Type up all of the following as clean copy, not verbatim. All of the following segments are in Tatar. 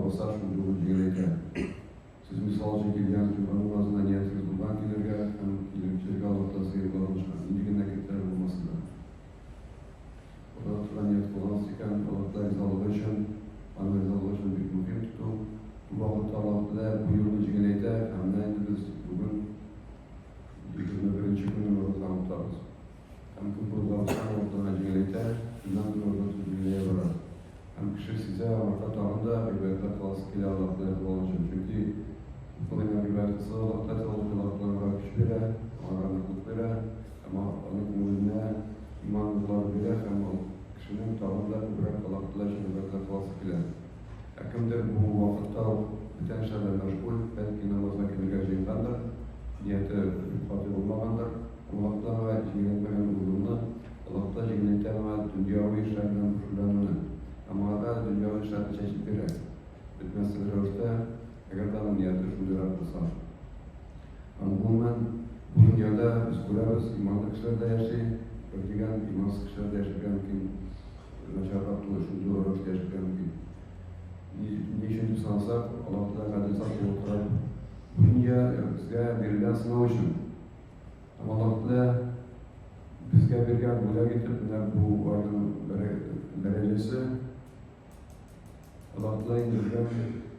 баса, шундый ук җиңеләйтә. Сез, мисал өчен, килгән җомга намазына ниятегез булган килергә һәм килүчеләргә Аллаһ Тәгалә сезгә юлларын ачкан, нинди генә киртәләр булмасын да. Ураза тотарга ният кылгансыз икән, Аллаһ Тәгалә ризалыгы өчен, Аның ризалыгы өчен бик мөһим тоту. Бу вакытта Аллаһ Тәгалә бу юлны җиңеләйтә һәм менә инде без бүген 21 нче көнне уразаны тотабыз. Һәм кем ураза тотса, Аллаһ Тәгалә җиңеләйтә, көннән-көн ураза тоту җиңеләя бара. Һәм кеше сизә, аңарга тагын да гыйбадәтләр кыласы килә Аллаһ Тәгалә ризалыгы өчен. Чөнки күпме генә гыйбадәт кылса да, Аллаһ Тәгалә ризалыгы аңарга көч бирә, аңарга ныклык бирә һәм аның күңеленә иман нурлары бирә һәм ул кешенең тагын да күбрәк Аллаһ Тәгалә өчен гыйбадәтләр кыласы килә. Ә кемдер бу вакытта ук бүтән эшләр белән мәшгуль, бәлки намазга килергә җыенгандыр, нияте бик каты булмагандыр, һәм Аллаһ Тәгалә аңа җиңеләйтмәгән ул юлны, Аллаһ Тәгалә җиңеләйтә аңа дөньяви эшләр белән шөгыльләнүне һәм аңарга дөньяви эшләрне чәчеп бирә, бетмәслек рәвештә, әгәр дә аның нияте шундыйрак булса. Һәм гомумән, бу дөньяда без күрәбез, иманлы кешеләр дә яши, бер дигән имансыз кешеләр дә яшәргә мөмкин, начаррак түгел, шундый ук рәвештә яшәргә мөмкин. Ни, ни өчен дип санасак, Аллаһ Тәгалә гадел зат булып торып, бу дөнья безгә бирелгән сынау өчен. Һәм Аллаһ Тәгалә безгә биргән бүләк итеп менә бу айның дәрәҗәсе Аллаһ Тәгалә иңдергән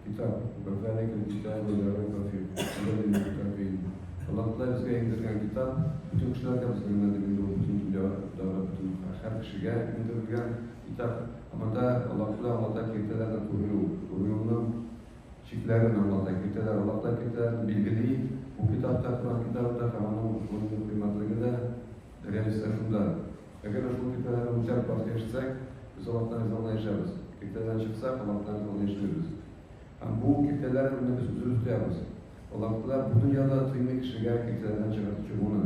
китап. Вәзаликәл китабу ла райба фих, һудән лил муттакин. Аллаһ Тәгалә безгә иңдергән китап бөтен кешеләргә, безгә генә дип инде ул бөтен дөньядагы бөтен һәр кешегә иңдерелгән китап. Һәм анда Аллаһ Тәгалә аңлата киртәләрне туры юл, туры юлның Чикләрен аңлата, киртәләр, Аллаһ та киртәләрне билгели. Бу китапта, Коръән китабында һәм аның гомуми кыйммәтлеге дә, дәрәҗәсе дә шунда. Әгәр дә шул киртәләрне үтәп барып яшәсәк, без Аллаһтан ризалыгында яшәбез. Киртәләрдән чыксак, Аллаһтан ризалыгында яшәмибез. Һәм бу киртәләрне без үзебез куябыз. Аллаһ Тәгалә бу дөньяда тыймый кешегә киртәләрдән чыгып чыгуны.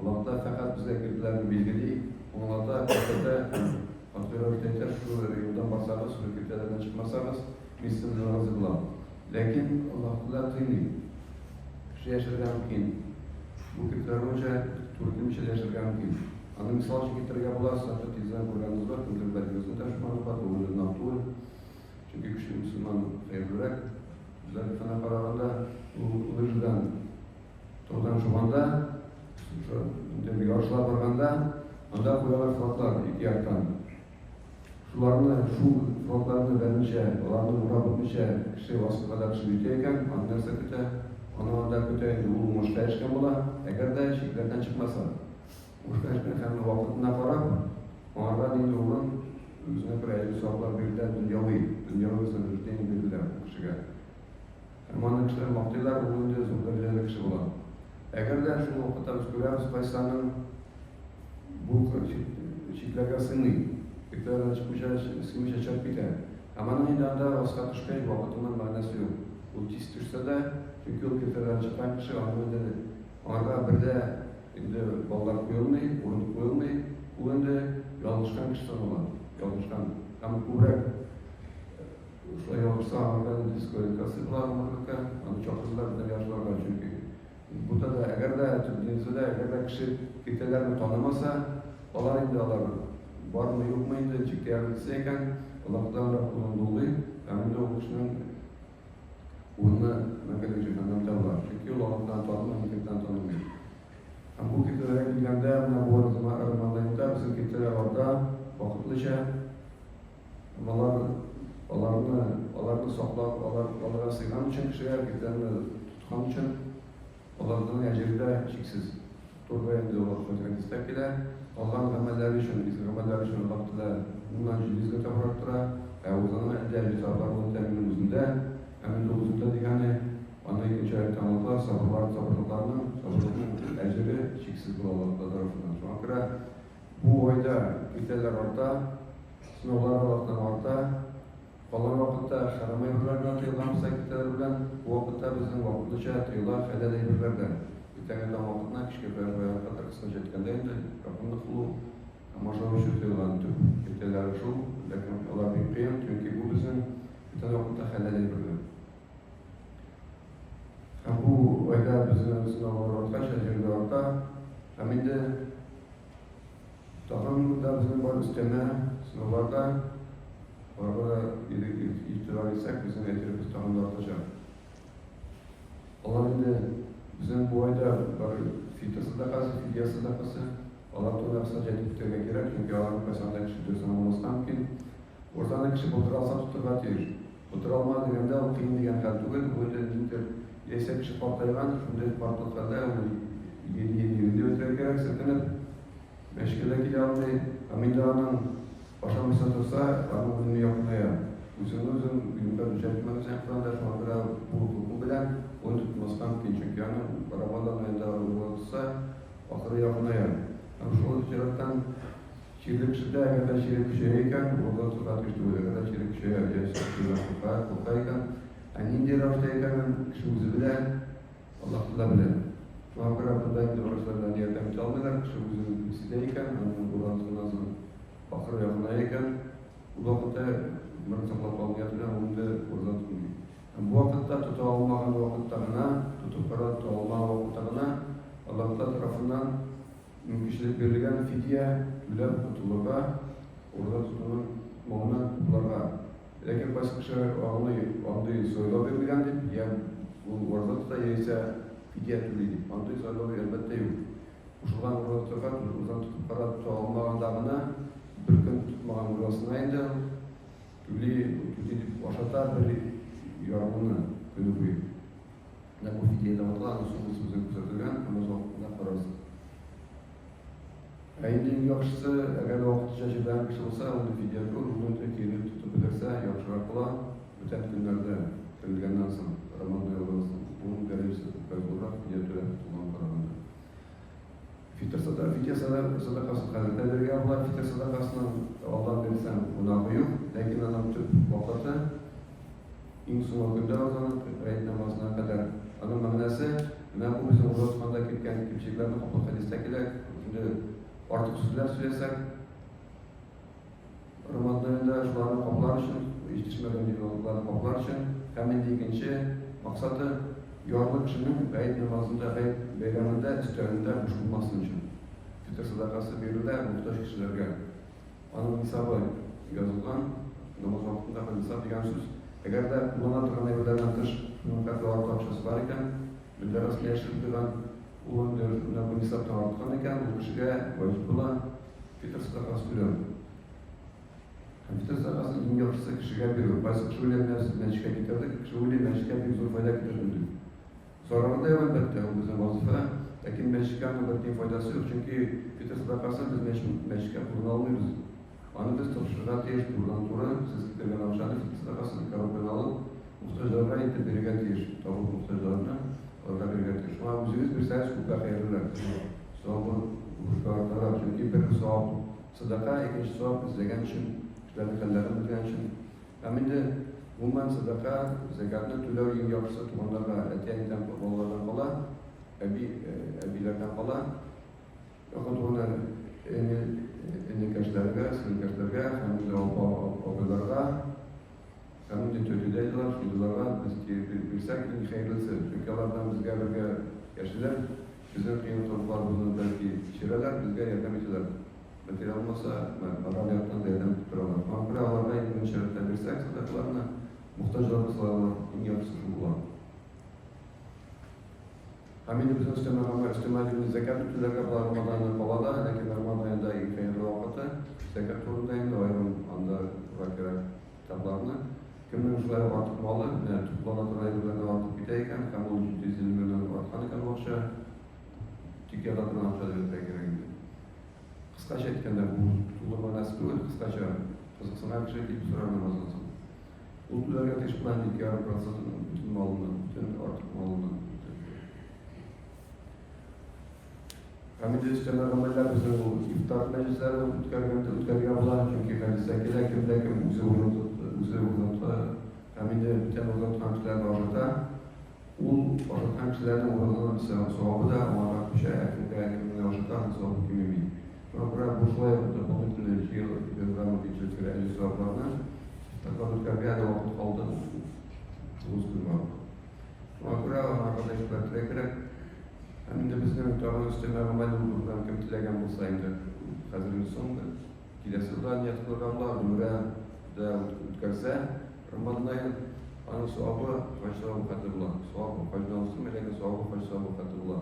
Аллаһ Тәгалә фәкать безгә киртәләрне билгели, аңлата, күрсәтә һәм катгый рәвештә әйтә, шул юлдан барсагыз, шул киртәләрдән чыкмасагыз, Мин сездән разый булам. Ләкин Аллаһ Тәгалә тыймый. Кеше яшәргә мөмкин. Бу киртәләр буенча туры килмичә дә яшәргә мөмкин. Аны мисал өчен китерергә була, сез хәтта тиздән күргәнегез бар, кемдер бәлки безне дә шуңа укыды, ул инде гөнаһ түгел. Чөнки көчле мөселман хәерлерәк. Зәгыйфенә караганда, ул лыжадан таудан шуганда, шушы инде ярышлар барганда, анда куялар флаглар ике яктан. Шуларны, шул флагларны берничә, аларны урап үтмичә, кеше аска кадәр төшеп җитә икән, аны нәрсә көтә? Аны анда көтә инде, ул уңышка ирешкән була, әгәр дә чикләрдән чыкмаса. Уңышка ирешкән һәм вакытына карап, аңарга нинди урын, үзенә күрә әҗер-саваплар бирелә, дөньяви, дөньяви вознаграждение бирелә ул кешегә. Һәм аны кешеләр мактыйлар, ул инде зур дәрәҗәле кеше була. Әгәр дә шул вакытта без күрәбез, кайсы аның бу чикләргә сыймый, чикләрдән чыкмыйча, сыймыйча чыгып китә. Һәм аның инде анда аска төшкәч вакытының мәгънәсе юк. Ул тиз төшсә дә, чөнки ул киртәдән чыккан кеше, аның инде аңарга бер дә инде баллар куелмый, урын куелмый, ул инде ялгышкан кеше санала, ялгышкан. Һәм күбрәк Шулай ялгышса, аңарга дисквалификация була гомерлеккә, аны чакырдылар бүтән ярышларга, чөнки бу да әгәр дә төп дә әгәр дә кеше киртәләрне танымаса, алар инде алар бармы юкмы инде ничек тә ярдәмчесе икән, Аллаһ Тәгалә кулын болгый, һәм инде ул кешенең урыны мәңгелек җәһәннәмдә була. Чөнки ул Аллаһ Тәгаләне танымый, киртәне танымый. Һәм бу киртәләргә килгәндә, менә бу Рамазан аенда безнең киртәләр арта, вакытлыча. Алар, аларны, аларны саклап, алар, аларга сыйган өчен кешеләр, киртәне тоткан өчен, аларның әҗере дә чиксез. Туры инде ул хәдистә килә. Калган гамәлләре өчен, изге гамәлләре өчен Аллаһ Тәгалә моннан 700 гә табарак тора. Ә үзенең инде әҗер-саваплары ул тәэмин үзендә. Һәм инде үзендә дигәне, аны икенче аятта аңлата, сабырлар, сабырлыкларның, сабырлыкның әҗере чиксез була Аллаһ Тәгалә тарафыннан. Шуңа күрә бу айда киртәләр арта, Сынаулар вакытыннан арта. Калган вакытта хәрам әйберләр белән тыелган булса киртәләр белән, бу вакытта безнең вакытлыча тыела хәләл әйберләр дә. Иртәнге таң вакытына кичке кояш баега кадәр кыскача әйткәндә инде, якынлык кылу һәм ашау эчү тыелган төп киртәләре шул, ләкин алар бик кыен, чөнки бу безнең бүтән вакытта хәләл әйберләр. Һәм бу айда безнең сынаулар арткач, әҗер дә арта. Һәм инде Тагын да безнең бар өстәмә сынаулар да. Аларга да игътибар итсәк, безнең әҗеребез тагын да артачак. Алар инде безнең бу айда бар фитр садакасы, фидия садакасы. Алар турында кыскача әйтеп үтәргә кирәк, чөнки аларның кайсы гына кеше дөрес аңламаска мөмкин. Уразаны кеше булдыра алса тотырга тиеш. Булдыра алмады дигәндә, ул кыен дигән хәл түгел, бу инде ниндидер, яисә кеше картайган, шундый картлык хәлдә ул йөри-йөри йөри дип әйтергә кирәк, селкенеп, мәчеткә дә килә алмый. Һәм инде аның ашамыйча торса, аның үлеме якыная. Үзеңне үзең үлемгә дучар итмәгез Коръәндә, шуңа күрә бу хөкем белән ул инде тотмаска мөмкин, чөнки аның Рамазан аенда ураза тотса, ахыры якыная. Һәм шул чираттан Чирле кешедә, әгәр дә чире көчәя икән, ураза тотарга тиеш түгел. Әгәр дә чире көчәя, яисә чирдән курка, курка икән, ә нинди рәвештә икәнен кеше үзе белә, Аллаһ та белә. Шуңа күрә монда инде врачлар да ярдәм итә алмыйлар. Кеше үзен сизә икән, аның ураза тотканнан соң ахыры якыная икән, ул вакытта гомерен саклап калу нияте белән ул инде ураза тотмый. Һәм бу вакытта тота алмаган вакытта гына, тотып карап тота алмаган вакытта гына Аллаһ Тәгалә тарафыннан Мөмкинчелек бирелгән фидия түләп котылырга, ураза тотуның тотмавыннан котылырга. Ләкин кайсы кеше аңлый, андый сайлау бирелгән дип, я ул ураза тота, яисә фидия түли дип. Андый сайлау, әлбәттә, юк. Кушылган ураза тотарга, уразаны тотып карап тота алмаганда гына, бер көн тотмаган уразасына инде ул түли, түли дип ашата бер ярлыны көне буе. Менә бу фидия дип атала, аның соңгысы безгә күрсәтелгән, намаз вакытында карарсыз. Ә инде иң яхшысы, әгәр дә вакытлыча чирләгән кеше булса, ул фидия түгел, ул инде кире тотып бетерсә, яхшырак була. Бүтән көннәрдә терелгәннән соң, Рамазан аеннан соң, буның дәрәҗәсе күпкә зуррак, фидия түләп котылган караганда. Фитыр садака, фидия садакасын хәзер дә бирергә була. Фитыр садакасының алдан бирсәң, гөнаһы юк, ләкин аның төп вакыты иң соңгы көндә азан гает намазына кадәр. Аның мәгънәсе, менә бу безнең ураза тотканда киткән кимчелекләрне каплау хәдистә килә. Инде артык сүзләр сөйләсәк, Рамазан аенда шуларны каплар өчен, җитешмәгән юлларны каплар өчен һәм инде икенче максаты, ярлы кешенең гает намазында, гает бәйрәмендә өстәлендә буш булмасын өчен. Фитыр садакасы бирелә мохтаҗ кешеләргә. Аның нисабы язылган, намаз вакытындагы нисаб дигән сүз. Әгәр дә куллана торган әйберләрдән тыш, шуның хәтле артык акчасы бар икән, мендәр астына яшереп куйган, ул инде менә бу нисабтан арткан икән, ул кешегә ваҗиб була. Фитыр садакасы түләү. Һәм фитыр садакасын иң яхшысы кешегә бирү. Кайсы кеше уйлый, менә без мәчеткә китердек, кеше уйлый, мәчеткә бик зур файда китердем дип. Зарары да юк, әлбәттә, ул безнең вазифа. Ләкин мәчеткә аның бер тиен файдасы юк, чөнки фитыр садакасын без мәчеткә куллана алмыйбыз. Аны без тапшырырга тиеш турыдан-туры, сез китергән акчаны, фитыр садакасын коробканы алып, мохтаҗларга илтеп бирергә тиеш. Табып мохтаҗларны аларга бирергә тиеш. Шуңа үзегез бирсәгез, күпкә хәерлерәк. Савабы күпкә артарак, чөнки бер савап садака, икенче савап эзләгән өчен, кешеләрнең хәлләрен белгән өчен. Һәм инде гомумән садака, зәкятны түләү иң яхшысы туганнарга, әти-әнидән, балалардан кала, әби, әбиләрдән кала, якын туганнар, эне, энекәшләргә, сеңелкәшләргә һәм инде апа, абыйларга, Һәм инде тетя-дядялар, шундыйларга без бирсәк, иң хәерлесе. Чөнки алар белән безгә бергә яшиләр, безнең кыен-тормышларыбызны бәлки кичерәләр, безгә ярдәм итәләр. Материал булмаса, мораль яктан да ярдәм итеп торалар. Шуңа күрә аларга иң беренче рәттә бирсәк сәдакаларны, мохтаҗлар булса алар, иң яхшысы шул була. Һәм инде безнең өстәмә гамәл, өстәмә дип инде зәкят түләргә була Рамазан аеннан кала да, ләкин Рамазан аенда иң хәерле вакыты. Зәкят турында инде аерым анда укырга кирәк китапларны. Кемнең шулай ук артык малы, менә туплана торган әйберләрдән артып китә икән, һәм ул 750 меңнән арткан икән ул акча, тик ята торган акча дип әйтергә кирәк инде. Кыскача әйткәндә, бу тулы мәгънәсе түгел, кыскача кызыксынган кеше килеп сорар намаздан соң. Ул түләргә тиеш була инде 2,5 процентын бөтен малыннан, бөтен артык малыннан. Һәм инде өстәмә гамәлләр безнең ул ифтар мәҗлесләре үткәргәндә үткәрергә була, чөнки хәдистә килә, кем дә кем үзе урын тотты, үзе урын тотты, һәм инде бүтән урын тоткан кешеләрне ашата, ул ашаткан кешеләрнең урынының савабы да аңарга күчә, ә кемгә кемне ашата, аның савабы кимеми. Шуңа күрә бу шулай ук дополнительный җыелырга мөмкинчелек бирә әҗер савапларны. Ифтарлар үткәрергә әле вакыт калды, 9 көн бар. Шуңа күрә аңарга да игътибар итәргә кирәк. Һәм инде безнең тагын өстәмә гамәл булган кем теләгән булса инде, хәзер инде соң инде. Киләсе елга ният кылырга була, гомрә. дә үткәрсә, Рамазан аен, аның савабы хаҗ савабы хәтле була. Савабы хаҗдан узсын, ләкин савабы хаҗ савабы хәтле була.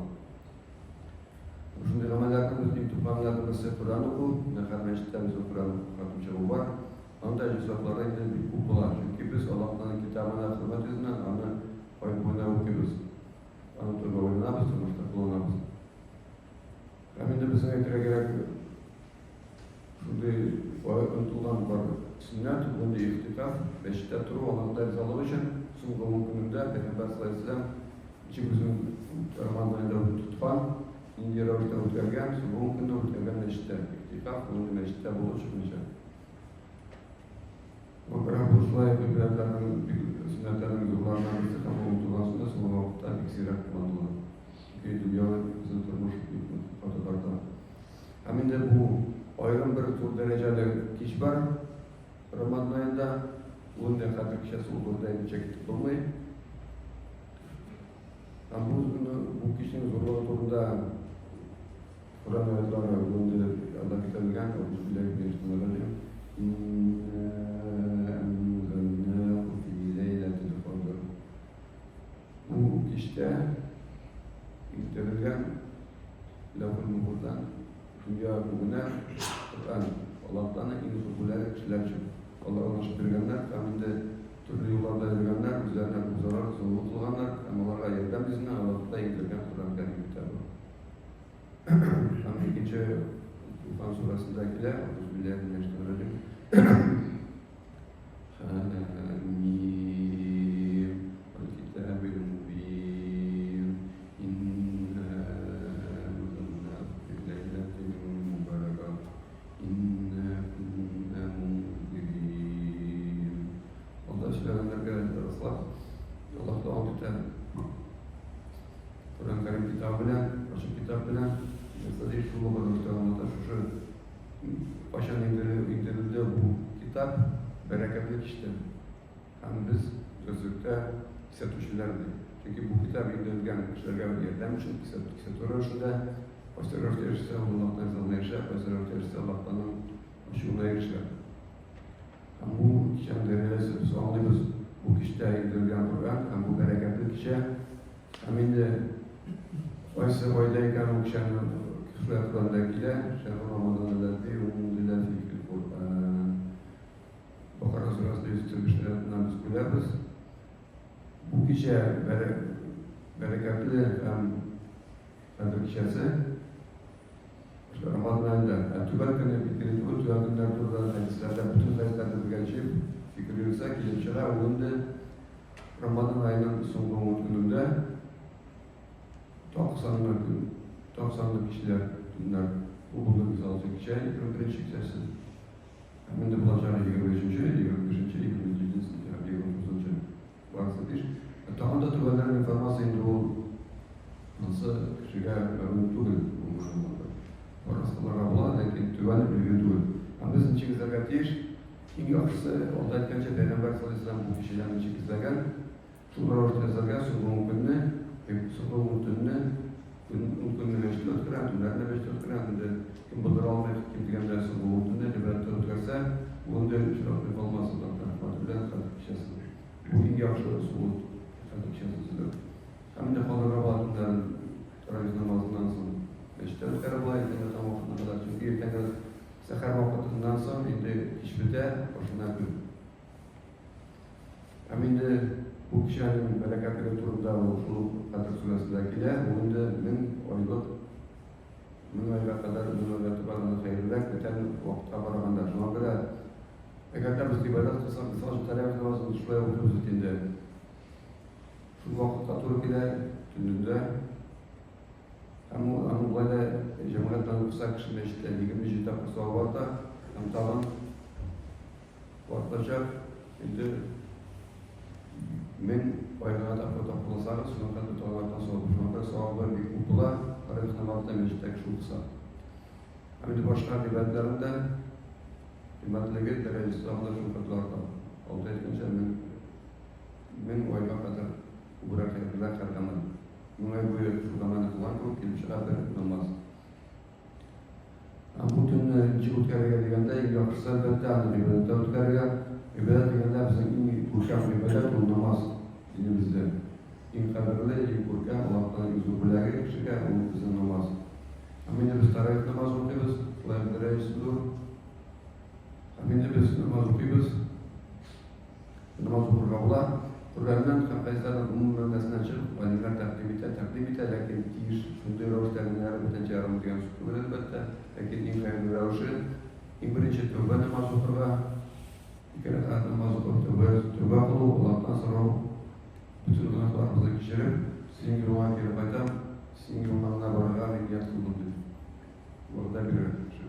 Шундый гамәлләрнең без иң төп гамәлләрнең берсе Коръән уку. Менә һәр мәчеттә безнең Коръән хатым чыгу бар. Анда әҗер саваплары инде бик күп була. Чөнки без Аллаһның китабына хөрмәт йөзеннән аны ай буена укыйбыз. Аның турында уйланабыз, тормышта кулланабыз. Һәм инде безнең әйтергә кирәк, шундый онытылган бар сөннәт, ул инде игътикаф, мәчеттә тору, Аллаһның ризалыгы өчен соңгы ун көнендә Пәйгамбәр саллаллаһу алейһи ва сәлләм ничек үзен Рамазан аенда тоткан, нинди рәвештә үткәргән, соңгы ун көнне үткәргән мәчеттә. Игътикаф, ул инде мәчеттә булу чыкмыйча. Бу шулай гыйбадәтләрнең бик сөннәтләрнең зурларыннан берсе һәм ул онытылган сөннәт соңгы вакытта бик сирәк кулланыла. Чөнки дөньяви безнең тормыш бик каты тарта. Һәм инде бу аерым бер зур дәрәҗәле кич бар Рамазан аенда. Ул инде Кадер кичәсе ул турыда әйтмичә китеп булмый. Һәм бу бу кичнең зурлыгы турында Коръән аятлары ул инде Алла китерелгән, Әгъузу биллаһи минәш шайтанир раҗим. Инна әнзәлнәһу фи ләйләтил кадр. Бу кичтә иңдерелгән Ләүхел Мөхфуздан дөнья күгенә Коръән, Аллаһтан иң зур бүләге кешеләр өчен. Алар аны ачып биргәннәр һәм инде төрле юлларда йөргәннәр, үзләренә күп зарар, золым кылганнар һәм аларга ярдәм йөзеннән Аллаһ Тәгалә иңдергән Коръән Кәрим китабы. Һәм икенче Туфан сүрәсендә килә, Әгъузу биллаһи минәш шайтанир раҗим. Хәмим вәл-китабил мубин. Инна анзалнаху фи ләйләтин мубаракah. Инна кунна мунзирин. Алда сөйләгәннәргә раслап, Аллаһ дәвам итә. Коръән Кәрим китабы белән, ачык китап белән, нәрсә шул ук рәвештә аңлата, шушы кайчан иңдерелде бу китап, бәрәкәтле кичтә. Һәм без дөреслектә кисәтүчеләр ди. Чөнки бу китап иңдерелгән кешеләргә ярдәм өчен, кисәтү рәвешендә, кайсы рәвештә ирешсә, ул Аллаһтан ризалыгына ирешә, кайсы рәвештә ирешсә, Аллаһтанның ачуына ирешә. Һәм бу кичәнең дәрәҗәсе без аңлыйбыз, бу кичтә иңдерелгән Коръән һәм бу бәрәкәтле кичә. Һәм инде кайсы айда икән ул кичәне шулай Коръәндә килә, Шәһру Рамазан алләзи унзилә фихил Коръән. Бакара сүрәсендә 135 аятыннан без күрәбез. Бу кичә бәрәкәтле һәм Кадер кичәсе. Рамазан аенда, ә түбән көне фикер итү, түбән көннәр турында хәдисләрдә, бөтен хәдисләрне бергә җыеп, фикер йөртсә, килеп чыга, ул инде Рамазан аеның соңгы ун көнендә так санлы көн, так санлы кичләр, төннәр. Бу бүген мисал өчен кичә 21 нче кичәсе. Һәм инде булачагы 23 нче, 25 нче, 27 нче һәм 29 нчы. Барысы тиеш. Ә тагын да түбәнрәк информация инде ул ансы кешегә мәгълүм түгел ул мәгълүматлар. Барысы кылырга була, ләкин түбәне билгеле түгел. Һәм без ничек эзләргә тиеш? Иң яхшысы, алда әйткәнчә, Пәйгамбәр саллаллаһу алейһи ва сәлләм бу кичәдән ничек эзләгән, шул рәвештә эзләргә, соңгы ун көнне, соңгы ун төнне, көн, ун көнне мәчеттә үткәрә, төннәрне мәчеттә үткәрә, инде кем булдыра алмый, ким дигәндә соңгы ун төнне гыйбадәттә үткәрсә, ул инде очратмый калмас Аллаһ рәхмәте белән Кадер кичәсен. Бу иң яхшы ысул Кадер кичәсен эзләү. Һәм инде калдырырга була төннәрен тәравих намазыннан соң мәчеттә үткәреп була иртәнге таң вакытына кадәр. Чөнки иртәнге сәхәр вакытыннан соң инде кич бетә, башына көн. Һәм инде бу кичәнең бәрәкәтлеге турында ул шул ук Кадер сүрәсендә килә. Ул инде мең айлык, мең айга кадәр, мең айга таба гына хәерлерәк бүтән вакытка караганда. Шуңа күрә, әгәр дә без гыйбадәт кылсак, мисал өчен, тәравих намазын шулай укыйбыз бит инде. Шул вакытка туры килә, төнендә. Һәм ул аның болай да җәмәгать белән укыса, кеше мәчеттә 27 тапкыр савабы арта һәм тагын Артачак инде мең айга тапкыр тапкырласагыз, шуның хәтле тагын арткан савап. Шуңа күрә савабы бик күп була, тәравих намазында мәчеттә кеше укыса. Һәм инде башка гыйбадәтләрнең дә кыйммәтлеге, дәрәҗәсе тагын да шул хәтле арта. Алда әйткәнчә, мең, мең айга кадәр күбрәк хәерлерәк һәр гамәл. Мең ай буе шул гамәлне кылган кебек килеп чыга бер намаз. Һәм бу төнне ничек үткәрергә дигәндә, иң яхшысы, әлбәттә, аны гыйбадәттә үткәрергә. Гыйбадәт дигәндә безнең иң күркәм гыйбадәт ул намаз динебездә. Иң кадерле, иң күркәм, Аллаһтан иң зур бүләге кешегә ул безнең намаз. Һәм инде без таравих намазы укыйбыз, шулай ук дәрәҗәсе зур. Һәм инде без намаз укыйбыз. Намаз укырга була. Коръәннән һәм хәдисләрнең гомум мәгънәсеннән чыгып, галимнәр тәкъдим итә, тәкъдим итә, ләкин тиеш шундый рәвештә генә бүтәнчә ярамый дигән сүз түгел, әлбәттә. Ләкин иң хәерле рәвеше, иң беренче тәүбә намазы укырга, ике рәкәгать намаз укып, тәүбә, тәүбә кылу, Аллаһтан сорау, бөтен гөнаһларыбызны кичереп, синең юлыңа кире кайтам, синең юлыңа гына барырга мин ният кылдым дип вәгъдә бирә кеше.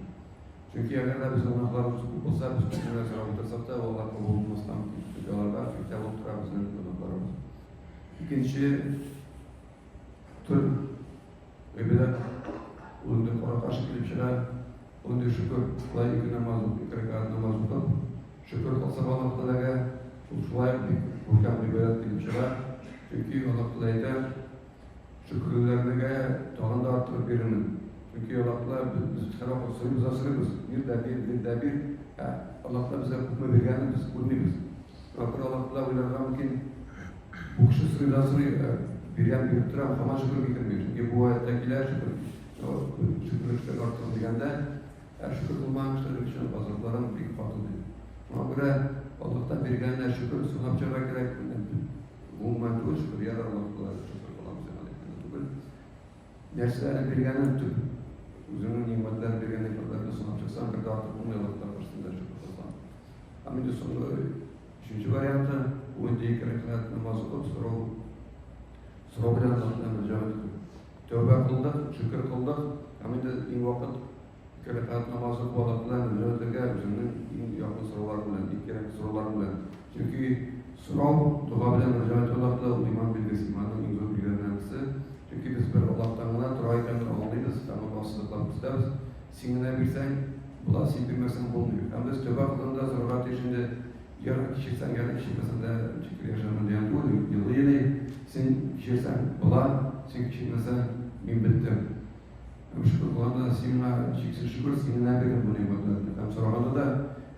Чөнки әгәр дә безнең гөнаһларыбыз күп булса, без күп генә сорап утырсак та, ул алар кабул булмаска мөмкин. Чөнки аларга фиркә булып тора безнең гөнаһларыбыз. Икенче төр гыйбадәт ул инде кара каршы килеп чыга. Ул инде шөкер, шулай ике намаз укып, ике рәкәгать намаз укып, шөкер кылсак Аллаһ Тәгаләгә, ул шулай ук бик күркәм гыйбадәт килеп чыга. Чөнки Аллаһ Тәгалә әйтә, Шөкерлеләрнегә тагын да арттырып бирермен. Чөнки Аллаһ Тәгалә без һәрвакыт сорыйбыз да сорыйбыз, бир дә бир, бир дә бир. Ә Аллаһ Тәгалә безгә күпме биргәнен без күрмибез. Шуңа күрә Аллаһ Тәгалә уйларга мөмкин, бу кеше сорый да сорый, ә биргән биреп тора, һаман шөкер китерми. Чөнки бу аятьтә килә, шөкер, шөкерле кешеләргә арттырам дигәндә, ә шөкер кылмаган кешеләр өчен газапларым бик каты ди. Шуңа күрә Аллаһтан биргәненә шөкер санап чыгарга кирәк. Гомумән түгел, шөкер, ярар, Аллаһ Тәгалә шөкер кылам сиңа дип кенә түгел. Нәрсәләрне биргәнен төп үзеңнең нимәтләр биргән нимәтләрне санап чыксаң, бер дә артык булмый Аллаһ Тәгалә каршысында шөкер кылсаң. Һәм инде соңгы өченче варианты, ул инде ике рәкәгать намаз укып, сорау сорау белән Аллаһ Тәгаләгә мөрәҗәгать итү. Тәүбә кылдык, шөкер кылдык, һәм инде иң вакыт ике рәкәгать намаз укып Аллаһ Тәгаләгә мөрәҗәгать итәргә үзеңнең иң якын сорауларың белән, иң кирәкле сорауларың белән. Чөнки сорау, дога белән мөрәҗәгать итү Аллаһ Тәгалә ул иман билгесе, иманның иң зур билгеләреннән берсе. Чөнки без бер Аллаһтан гына тора икәнен аңлыйбыз һәм моны ассызыклап күрсәтәбез. Син генә бирсәң, була, син бирмәсәң, булмый. Һәм без тәүбә кылганда сорарга тиеш инде, ярар, кичерсәң, ярар, кичермәсәң дә, ничектер яшәрмен дигән түгел, елый-елый, син кичерсәң, була, син кичермәсәң, мин беттем. Һәм шөкер кылганда, син миңа чиксез шөкер, син генә бирдең бу нигъмәтләрне. Һәм сораганда да,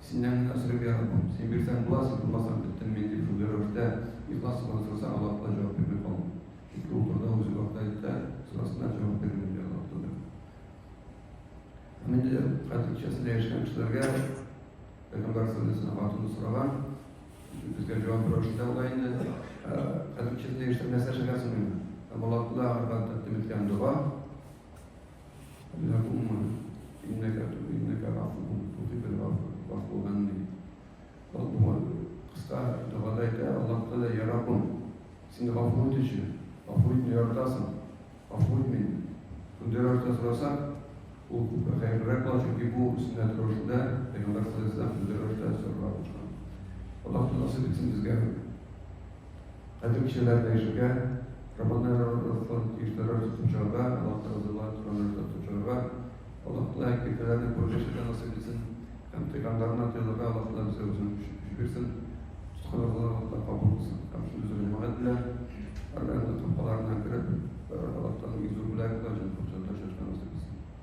синнән генә сорыйм, я Раббым. Син бирсәң була, син булмасаң, беттем мин, дип шундый рәвештә ихлас белән сорасаң, Аллаһ Тәгалә җавап бирми калмый. Чөнки ул турыда үзе вәгъдә итә, сорасыннар, җавап бирермен, ди Аллаһ Тәгалә. Һәм инде Кадер кичәсендә яшәгән кешеләргә Пәйгамбәр саллаллаһу алейһи вәсәлләм хатыны сораган, безгә җавап рәвешендә була инде. Кадер кичәсендә яшәсәң нәрсә эшләргә инде? Һәм Аллаһ Тәгалә аңарга тәкъдим иткән дога, Аллаһумма иннәкә иннәкә гафуввун тухиббул гафва фаъфу ганни. Ул бу кыска догада әйтә, Аллаһ Тәгалә, Я Раббым, син гафу итүче, гафу итүне яратасың, гафу ит мине. Шундый рәвештә сорасак, ул күпкә хәерлерәк була, чөнки бу сөннәт рәвешендә Пәйгамбәр саллаллаһу алейһи ва сәлләм шундый рәвештә сорарга кушкан. Аллаһ Тәгалә насыйп итсен безгә кадер кичәләрендә яшәргә, Рамазан айларын тиешле рәвештә тотып чыгарга, Аллаһ Тәгалә разыйлыгын торган рәвештә тотып чыгарга, Аллаһ Тәгалә киртәләрне күреп яшәргә насыйп итсен һәм тыйганнарыннан тыелырга Аллаһ Тәгалә безгә үзенең көч бирсен, тоткан уразалар Аллаһ Тәгалә кабул кылсын һәм шундый зур җәмәгать белән һәрберебезнең капкаларына кереп, Аллаһ Тәгаләнең иң зур бүләге булган җәннәт бакчасында очрашырга насыйп итсен.